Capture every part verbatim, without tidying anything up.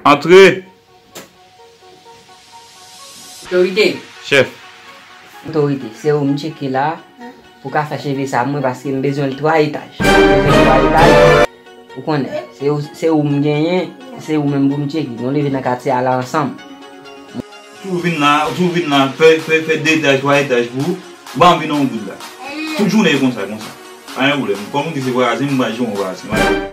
Antre! Otorite. Chèf. Otorite, se ou m tcheke la pou ka fè cheve sa mwen, paske m bezwen l twa etaj. M bezwen l twa etaj. Ou konnen, se ou, se ou m genyen, se ou menm pou m tcheke. Nou leve nan katye a la ansanm. Ou toujou vin la, ou toujou vin la, fè, fè, fè de etaj, twa etaj pou ou. Ou pa anvi non, ou vin la. Tout jounen e konsa, konsa. Pa gen pwoblèm. Kòm ou di se vwazen, m pa jwenn vwazen.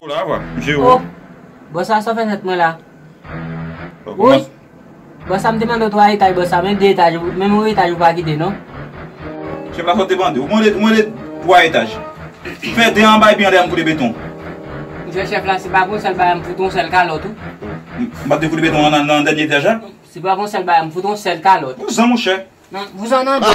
Ou la, vwa, misye. Oh, bòs la, sa w fè tèt mwen la? Wi. Bòs la, m te mande w twa etaj, bòs la, men de etaj, menm yon etaj ou pa kite, non? Chèf la, sa w te mande? Ou mande, ou mande twa etaj. Fè de anba epi anlè a m koule beton. Monchè chèf la, se pa pou yon sèl bagay, m fout yon sèl kalòt, wi. M ap te koule beton nan, nan dènye etaj la? Se pa pou yon sèl bagay, m fout yon sèl kalòt. Vouzan, monchè. Non, vouzan nan.